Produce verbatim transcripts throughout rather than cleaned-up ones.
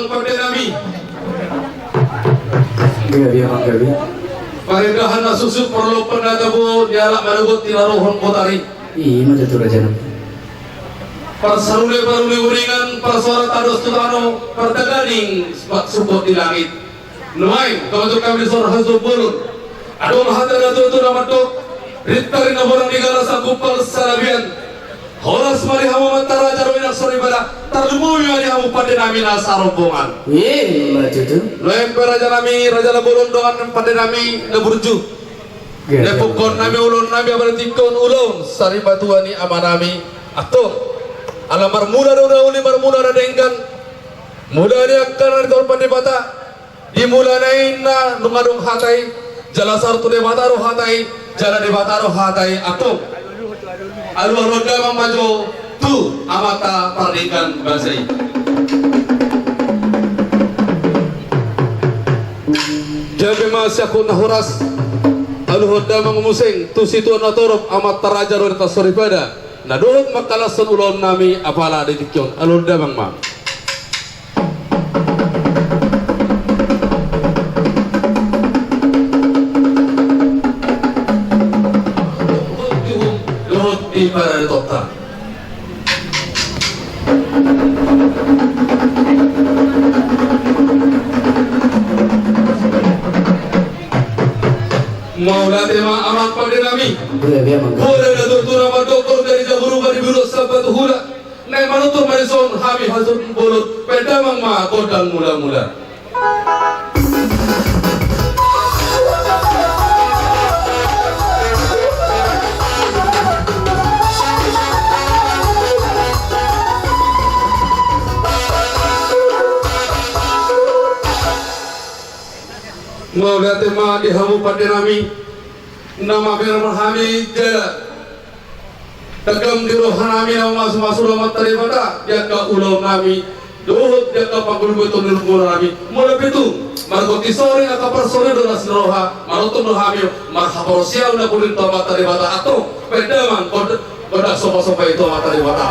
Pande nami. Gabe, amang, gabe. Parindahan na susuk, parlompan na tabo, dialap manogot, tinarohon botari. Ima tutu, raja nami. Parsarune paruli uringan, parsoara tados tu tano, partaganing sukot di langit. Nuaeng, tongon hami di son hasuhuton bolon. Adong hata ni natuatua na mandok, rintar ni na borang di galas, sanggumpal sanabian. Horas ma di hamu amanta raja dohot inang soripada, tarlumobi ma di hamu pande nami na sarombongan. Ima tutu. Nuaeng pe raja nami, raja na bolon, dongan pande nami na burju. Gabe. Dipukkon nami ulaon nami, apala di tingki on ulaon sarimatua ni ama nami. Antong, ala marmula do na uli, marmula na denggan. Mula ni angka na nitolpan Debata. Di mulana i nunga adong hata i, jala saur tu Debata do hata i, jala Debata do hata i, antong. Alualuhon damang ma jo tu amanta pardenggan basa i. Gabe ma siangkup na horas, aluhon damang muse tu situan na torop, amanta raja dohot inanta soripada, na dohot mangkalashon ulaon nami apala di tingki on, aluhon damang ma. Mauliate ma amang pande nami. Gabe, amang. Boha na tutur na mandok, guru dari jaburu, bari buruk sabat hula. Naeng manutur ma di son hami hasuhuton bolon, baen damang ma gondang mulamula. Mauliate ma di hamu pande nami, na mamereng hami jala denggan di roha nami na mamasumasu Amanta Debata di angka ulaon nami dohot di angka panggulmiton ni lungkuna nami. Molo pe tung margonti sori angka parsorion do las ni roha, manongtong do hami marhaporseaon na burju tu Amanta Debata, antong baen damang gondang sopasopa i tu Amanta Debata.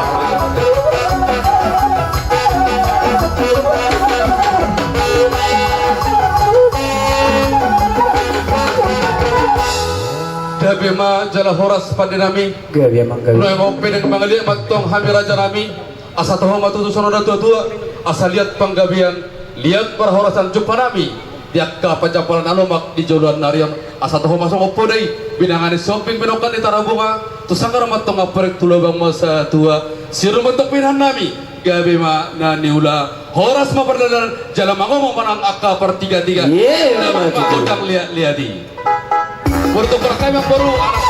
Gabe ma jala horas pande nami. Gabe, amang, gabe. Nuaeng pe naeng mangaliat ma antong hami raja nami, asa toho ma tutu songon natuatua, asa liat panggabean, liat parhorasan jumpa nami di angka panjampalan na lomak di joloan ni ari on, asa toho ma songon poda i, binanga ni somping, binongkak ni tarabunga, tu sanggar ma antong amporik, tu lobang ma satua, sirumantong pinahan nami. Gabe ma na niula, horas ma pardalanan, jala mangomong ma nang angka partigatiga. Ima tutu. Gondang liatliat i. Boru, tongon hami amang boru, anak.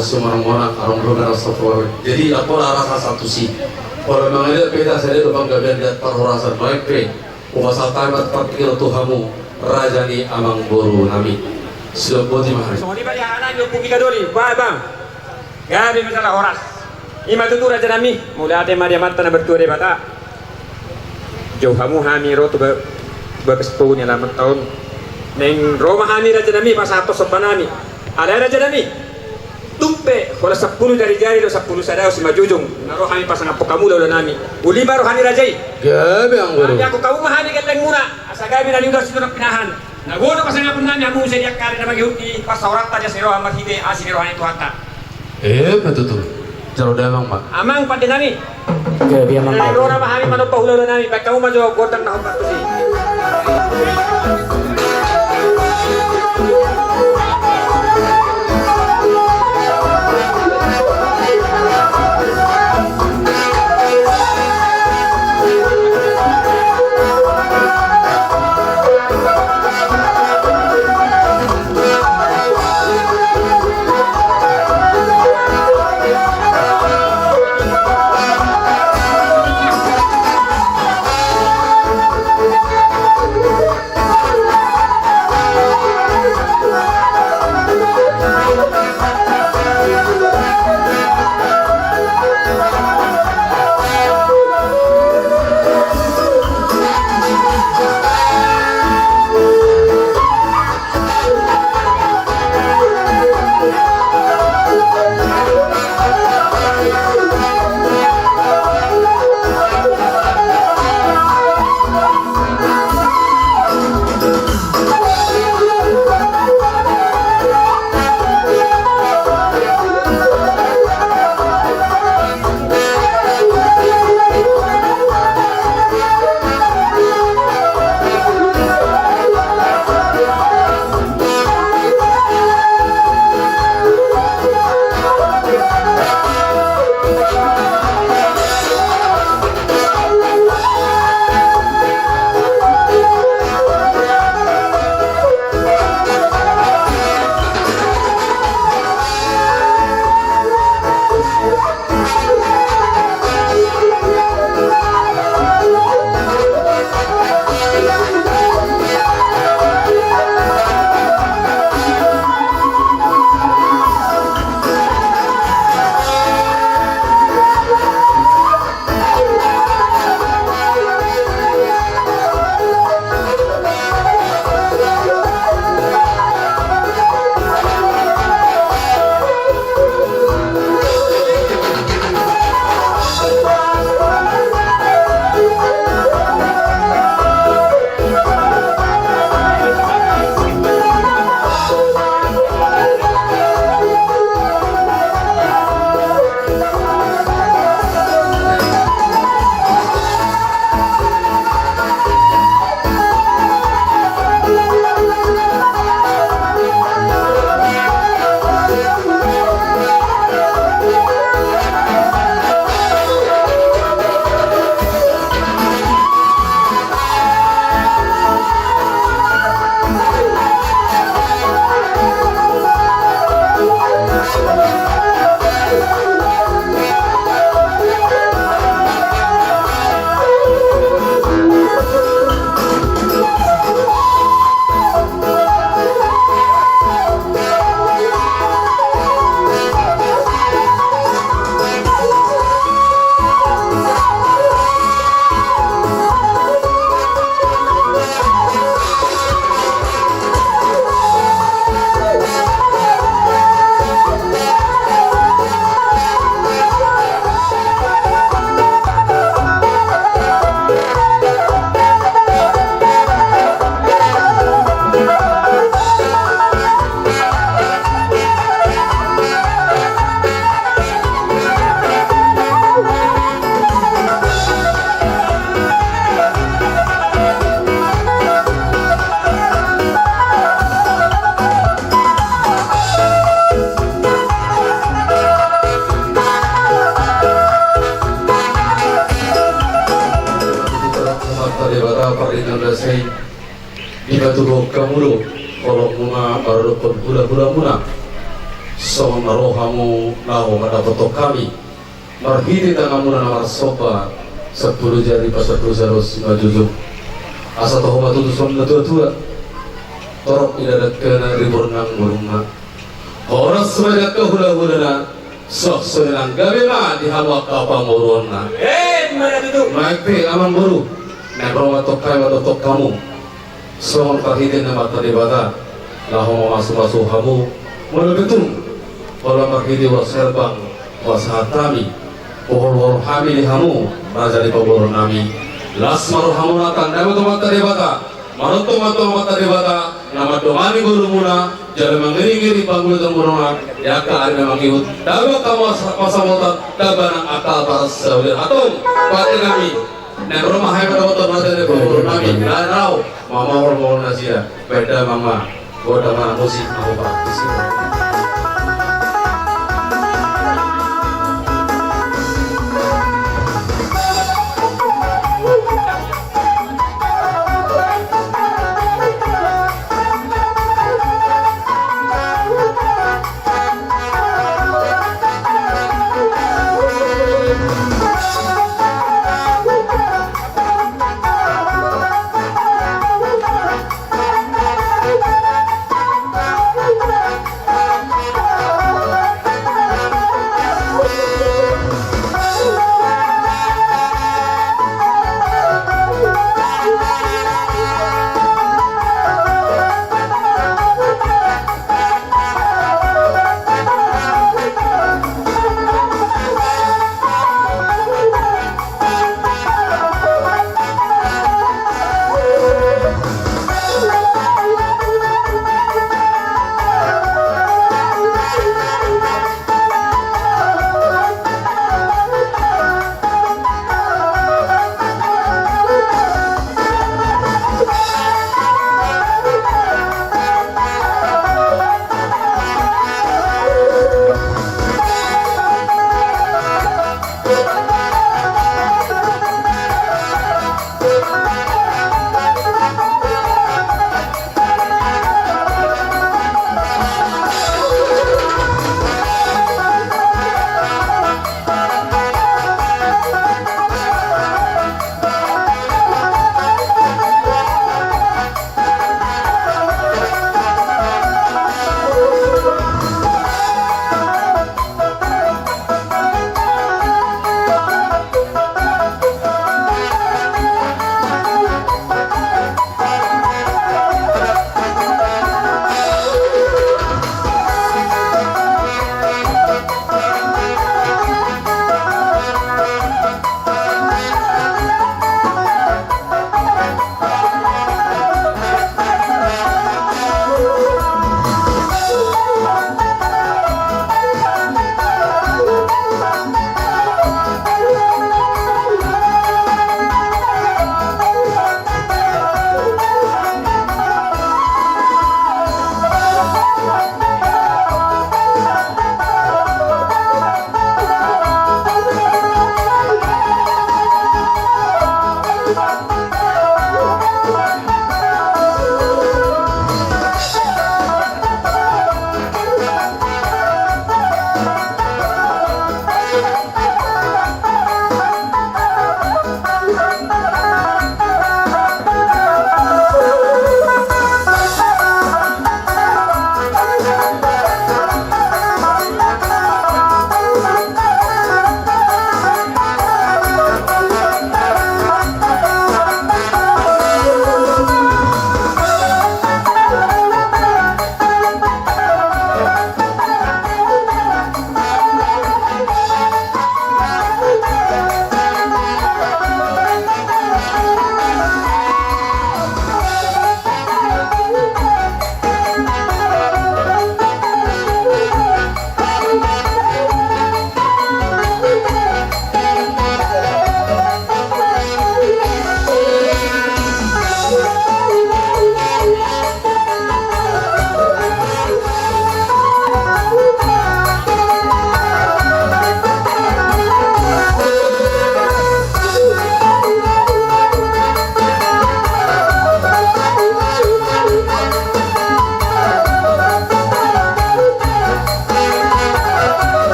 Sumarang mona arong dona rasa tuar. Jadi laporan rasa satu si. Kalau memang ada peta saya ada bangga biar dia parhorasan baik pe. Upasahat hami ma partingkian tu hamu raja ni amangboru nami. Sidok boti ma hami. Songon i ma di hahana ni Ompu Mika Doli, ba bang. Gabe ma jala horas. I ma tutu raja nami, mauliate ma di Amanta na martua Debata. Jou hamu hami ro tu ba-, bagas pogu ni alaman taon. Naeng ro ma hami raja nami pasahathon somba nami. Alai raja nami. Tung pe, holan sampulu jari-jari do sampulu sada simanjujung, na ro hami pasangaphon hamu ulaon nami. Uli ma roha ni raja i. Gabe anggo. Hami angkon hamu ma hami gellengmuna, asa gabe na niula sinurat pinahan. Na boi do pasangaphon nami hamu muse di angka ari na mangihut di pansaoranta di asi ni roha marhite asi ni roha ni Tuhanta. Emma tutu. Jalo damang ma. Amang pande nami. Gabe amang. Ro ma hami manomba ulaon nami, baen hamu ma jo gondang na hombar tusi. Debata parlindungan dasi. Dipatuduhon hamu do holongmuna maradophon hulahulamuna. Songon na ro hamu laho mandapothon hami marhite tanganmuna na marsomba, sampulu jari pasampulu jari simanjujung. Asa toho ma tutu songon na tuatua. Torop i na dangkana, ribur nang bulungna. Horas ma i dangka hulahulana. Suang songon i nang gabe ma di hamu angka pamoruonna. Eh, di mana tutu? Naeng pe amang boru, naeng ro ma tongkai mandapothon hamu. Songon parhitean ni Amanta Debata, laho mamasumasu hamu, molo tung holan marhite ulos herbang hupasahat hami, huholhol hami di hamu, raja ni pamoruon nami. Las ma rohamuna, tanda ma tu Amanta Debata, manongtong ma tu Amanta Debata na mandongani ngolumuna, jala mangiringiring panguliaton ngolumuna di angka ari na mangihut, taba angka pasamotan, taba nang angka parsaulirion. Antong, pate nami. Naeng ro ma hami mandapothon raja ni pamoruon nami, na laho mamahol-mahol nasida. Baen damang ma, godang ma musik, ahu parak musik.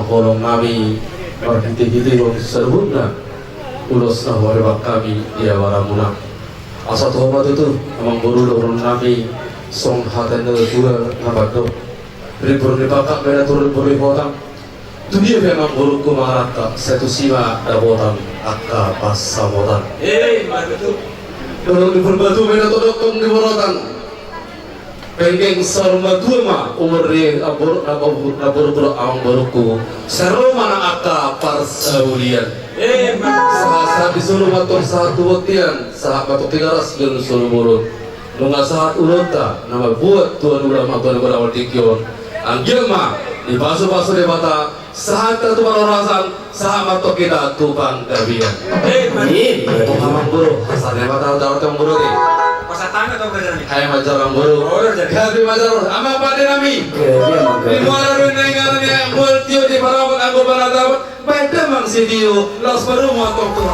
Holong nami marhite-hite on saluhutna ulos na hupareban hami di abaramuna. Asa toho ma tutu amang boru dohonon nami songon hata ni natua-tua na mandok: Rimbur ni pangkat ma i na tu rimbur ni hotang. Tu dia pe amang borungku mangalangka, sai tusi ma dapotan angka pansamotan. Eh, ima tutu. Dohot rimbur matua ma i na tondongkon di borotan. Penggeng saur matua ma umur ni amang boru, na amang boru, na amang borungku dohot amang borungku. Sai ro ma nang angka parsaulian. Eh, ima. Sahat-sahat di solu ma antong sahat tu bontean, sahat ma antong Tigaras jolo solu bolon. Nunga sahat ulaonta na mambuat tuan ulam, amang tuan, di godang tingki on. Anggiat ma dipasu-pasu Debata sahat hita tu parhorasan, sahat ma antong hita tu panggabean. Eh, ima. Ima tutu. Amang boru, asa ni mata udah amang boru ni. Pasahat tangan tu raja ni. Ayo manjalo amang boru. Oh, raja ni. Gabe manjalo amang pande nami. Gabe, amang, gabe. Di muara do na inganan ni amang boru tio, di Parapat anggo panatapan. Baen damang sitio, laos parumaen antong tu.